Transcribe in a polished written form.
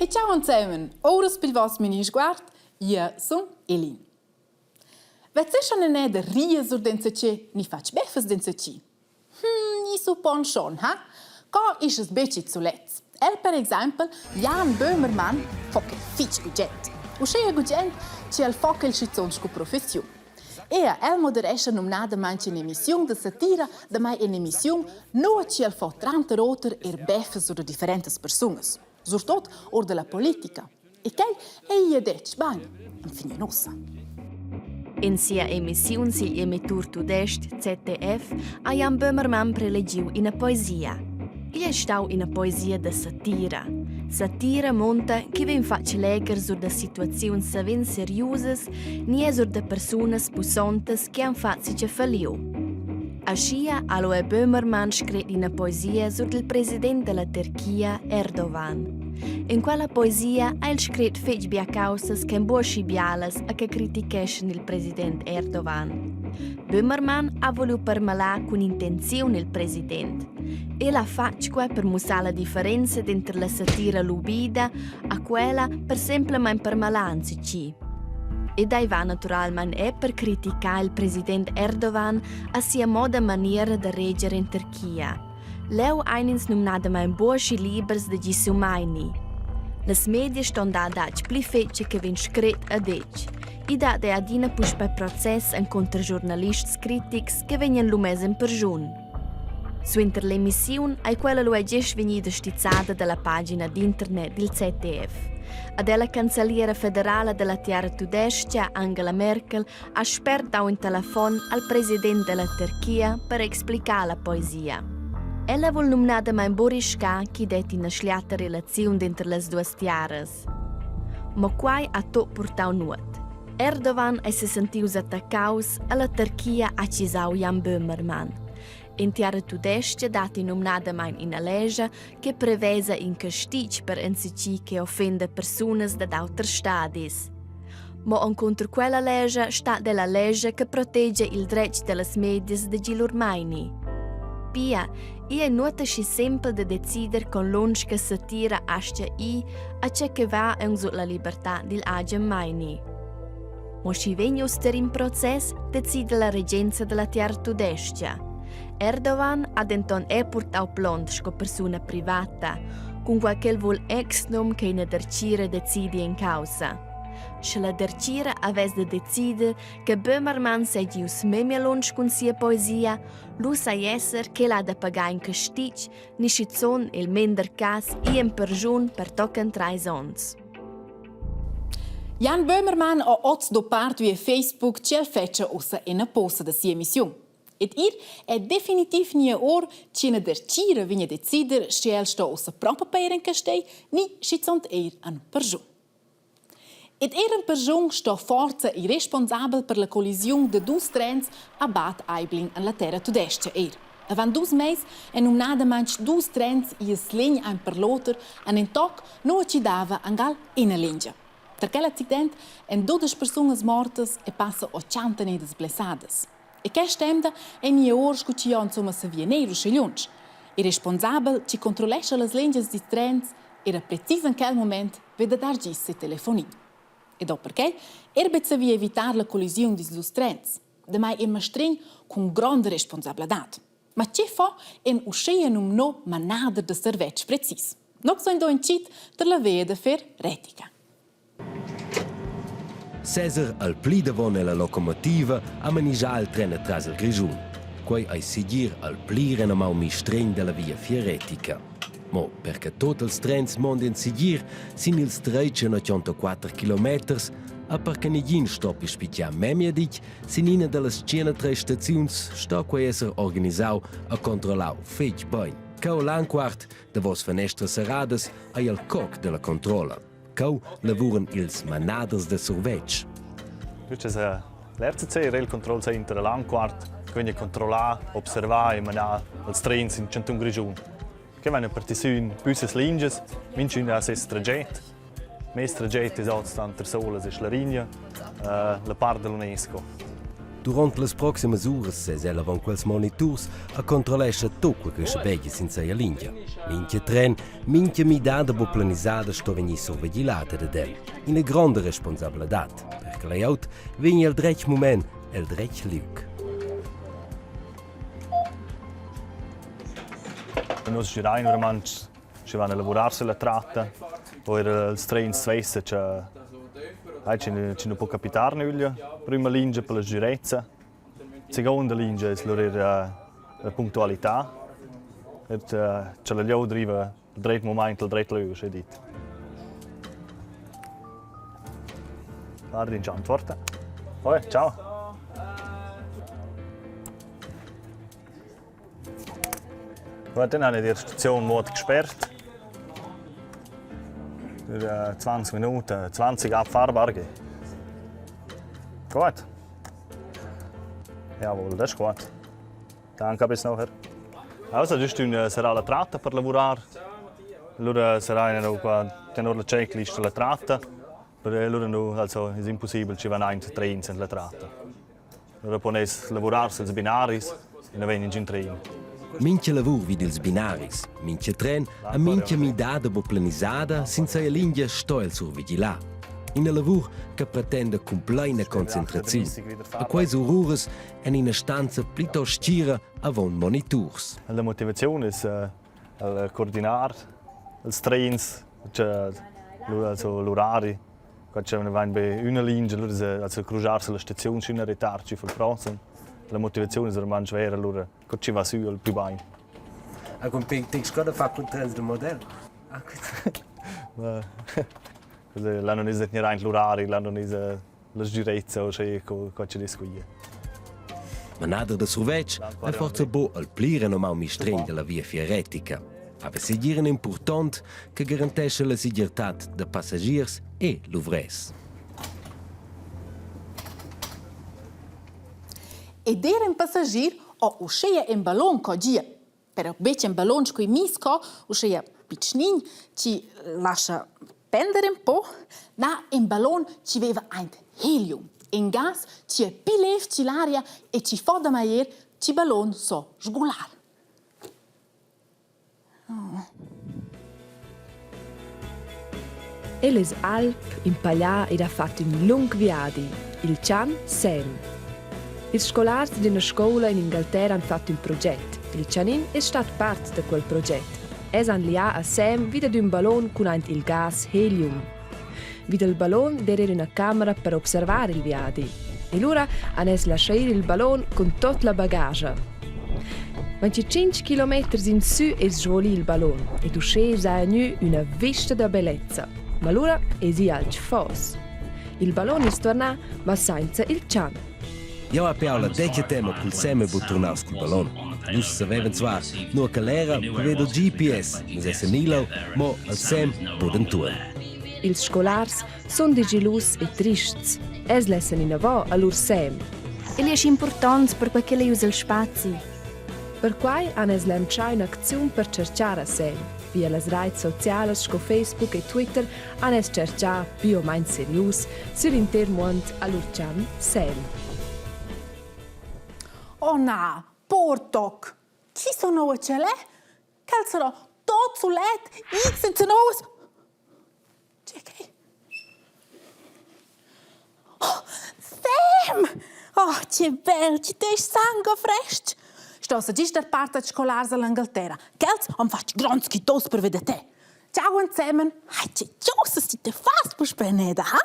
E ciao ensemen, ouras pil voss mini sguard, ia sun Elin. Vezzeschan en da ria sur d'enzatge ni fatg beffas d'enzatgi? Hm, i suppon schon, ha? Co isch es betg sulets. El per exaimpel, Jan Böhmermann, fo que fich gugent. Uschea gugent ch'el fo quel schizunt scu professiun. Ea, el moderescha numnadamaing ün'emissiun da satira, damai ün'emissiun nua ch'el fo tranter oter eir beffas sur da differentas persunas, surtot our da la politica. E quai ei ia detg bain, enfin ussa. In sia emissiun sigl emettur tudestg ZDF ha Jan Böhmermann prelegiu ina poesia. Igl ei stau ina poesia da satira. Satira munta che vegn fatg legher sur da situaziuns savens seriusas ni er sur da persunas pussontas che han fatg si falliu. Aschia ha lu er Böhmermann scret ina poesia sur dil president dalla Terchia Erdogan. In quella poesia ha el scret fetg bia caussas ch'en buca schi bialas e che criticheschan il president Erdogan. Böhmermann ha voliu permalar cun intenziun il president. El ha fatg quei per mussar la differenza denter la satira lubida a quella per semplamein permalar enzatgi. Ed ei va naturalmein er per criticar il president Erdogan a sia moda maniera da reger en Turchia. Leu ein ins numnadamain buc aschi libers da dir siu meini. Las medias ston dar adatg pli fetg che vegn scret a detg. I dat è adina puspei process encunter giornalists critics che vegnan lu mess en perschun. Suenter l'emissiun ei quella lu gest vegnida stizzada dalla pagina d'internet dil ZDF. Ad ella canzaliera federala dalla tiara tudestga Angela Merkel ha spert dau in telefon al president dalla Turchia per explicar la poesia. Ella vul numnadamain buc riscar ch'i detti ina schliata relaziun denter las duas tiaras. Mo quai ha tut purtau nuot. Erdogan ei sesentius attaccaus e la Turchia ha cisau Jan Böhmermann. En tiara tudestga datti numnadamain ina lescha che prevesa in castitg per enzatgi che offenda persunas dad auters stadis. Mo encunter quella lescha stat la lescha che protegia il dretg dallas medias da dir lur meini. Pia, igl ei nuota schi sempel da decider con lunsch che satira astga ir a tgei che va aunc sut la libertad digl agen meini. Mo schi vegn uss ter in process, decida la regenza dalla tiara tudestga. Erdogan ha denton er purtau plont sco persuna privata, cunquai ch'el vul exnum che ina dertgira decidi en caussa. Sche la dertgira havess da decider che Böhmermann seigi ius memia lunsch cun sia poesia, lu sai esser ch'el ha da pagar in castitg ni schizun il mender cass ir en perschun per tochen treis onns. Jan Böhmermann ha oz do part via Facebook ch'el fetscha ussa ina posa da sia emissiun. Ed ir è definitiv nia or ch'ina dertgira vegn a decider sche el sto ussa propa pair en castei ni schizunt eir en perschun. Ed er en perschun sto forza ir responsabel per la collisiun da dus trens a Bad Aibling en la terra tudestga eir. Avant dus mais èn numnadamain dus trens ies l'egn ein per l'oter en in toc nua ch'i dava angal ina lingia. Tar quel accident èn 12 persunas mortas e passa 80 nedas blessadas. E quest'emda è nia or scu chi ho insomma savia neir uschè lunsch. Il responsabel chi controllescha las lingias dils trens era precis in quel moment ve da dar gis e telefonin. Ed ho perquai er bet savia evitar la collisiun dils dus trens. Damai in mastrin cun gronda responsabladad. Ma che fa en uschea numno manader da servetsch precis? Nox vain do in cit per la via da fer retica. Seser al pli davon ella locomotiva ha manigià il tren atras il Grischun. Quei ei segir al pli renomau mistregn dalla viafier retica. Mo per che tot ils trens mondien segir sin ils 384 kilometers, a per che negin stoppi spitgar memia ditg sin ina dallas 103 staziuns, sto quei esser organisau e controllau fetg bein. Cheu Lanquart, davos fenestras serradas, ei il coc della controlla. Cheu lavuran ils manaders da survetsch. L'RCC Rail Control Center a Lanquart che vegn controllà, observà e manà als trens in chantun Grischun. Che vanno particiun püssas lingias, minchün ha ses traget. Mes traget es oz tanter Solas e Schlarigna, la part da l'UNESCO. Durant las proximas uras sesa el avon quels moniturs e controllescha tut quei che schabegia sin sia lingia. Mintga tren, mintga midada bu planisada sto vegnir survigilada dad el. Ina gronda responsabladad, per che layout vegni al dretg mument el dretg liug. Nus girain veramente sche van a lavurar sulla tratta o er els trens svessa che hai ci nu po capitar nüglia. Prüma lingia per la sgürezza, seconda lingia es lura er la punctualità et cha la glieud riva al dret mumaint al dret lö, uschè dit. Guardi in antworta. Hoi, ciao. Gut, dann habe ich die Station Mord gesperrt. Für 20 Minuten, 20 abfahrbar. Gut. Jawohl, das ist gut. Danke, bis nachher. Also, giust ün sarà la tratta per lavurar. Allura sarà ina qua tenor la checklist la tratta. Per allura nu, also, es impossibel chi van aint trens in la tratta. Allura pon eis lavurar suls binaris e na vegn ingün tren. Mincha lavur vid ils binaris, mincha tren e mincha midada bu planisada sin sia lingia sto el survigilar. Ina lavur che pretenda cumpleina concentraziun. A quais ururas en ina stanza plitost stgira avon moniturs. La motivaziun es el coordinar els trens, cioè also l'orari, Qua c'è vain be üna lingia, lura es also cruscharse la staziun sün ün retard chi fa il prossem. La motivaziun es ormai vera lura co chi va sü il plü bain. A con te scola fa cun trens da model? Là non es da gnir aint l'urari, là non es la sgürezza uschè co co chi discuia. Manader da survetsch è forsa buc il pli renomau mistregn dalla Viafier retica. Aber segir in impurtont che garantescha la segirtad da passagiers e luvrers. Ed er in passagier ho uschea in ballon co gia. Però betg in ballon sco mis co, uschea pitschnin, chi lascha pender ün po, na in ballon chi veva aint helium, in gas chi è pi lev chi l'aria e chi fo da maier chi ballon so sgular. Oh. El es alb, impaglià ed ha fat ün lung viadi, il chan Sam. Ils scolars d'üna scoula in Ingalterra han fat ün proget. Il chanin es stat part da quel proget. Els han lià a Sam vi dad ün ballon cun aint il gas helium. Vi dal ballon d'eira üna camera per observar il viadi. E lura han els laschà ir il ballon cun tuot la bagagia. 25 kilometers insü es svoli il ballon ed uschè esa gnü üna vista da bellezza. Ma lura esi alch fos. Il ballon es tuornà, ma sainza il chan. Jau ha piau la detga tema cul seme buturnaus cul ballon. Nus savevan zvar, nua ch'el era, preveda il GPS, nus essan ilau, mo al sem bod entuorn. Ils scolars sun digilus e trists. Els lessan inavò a lur sem. El es important perquai ch'el usa il spazi. Perquai han els lantschà ün'acziun per tscherchar a Sem. Via las raits socialas sco Facebook e Twitter han els tscherchà più o main serius sur inter muond a lur chan Sam. Oh na, Portoc! Chi sono a ce l'è? Quel sarà tot sulet, ich senza nus. Tge che? Oh, Sam! Oh, che bel, chi te sangue fresc! Sto sa gist dar part als scolars all'Engalterra. Quels han fatg gronds quitos per veder te. Ciao insemen. Hai, che chosas ti te fas puspè neda, ha?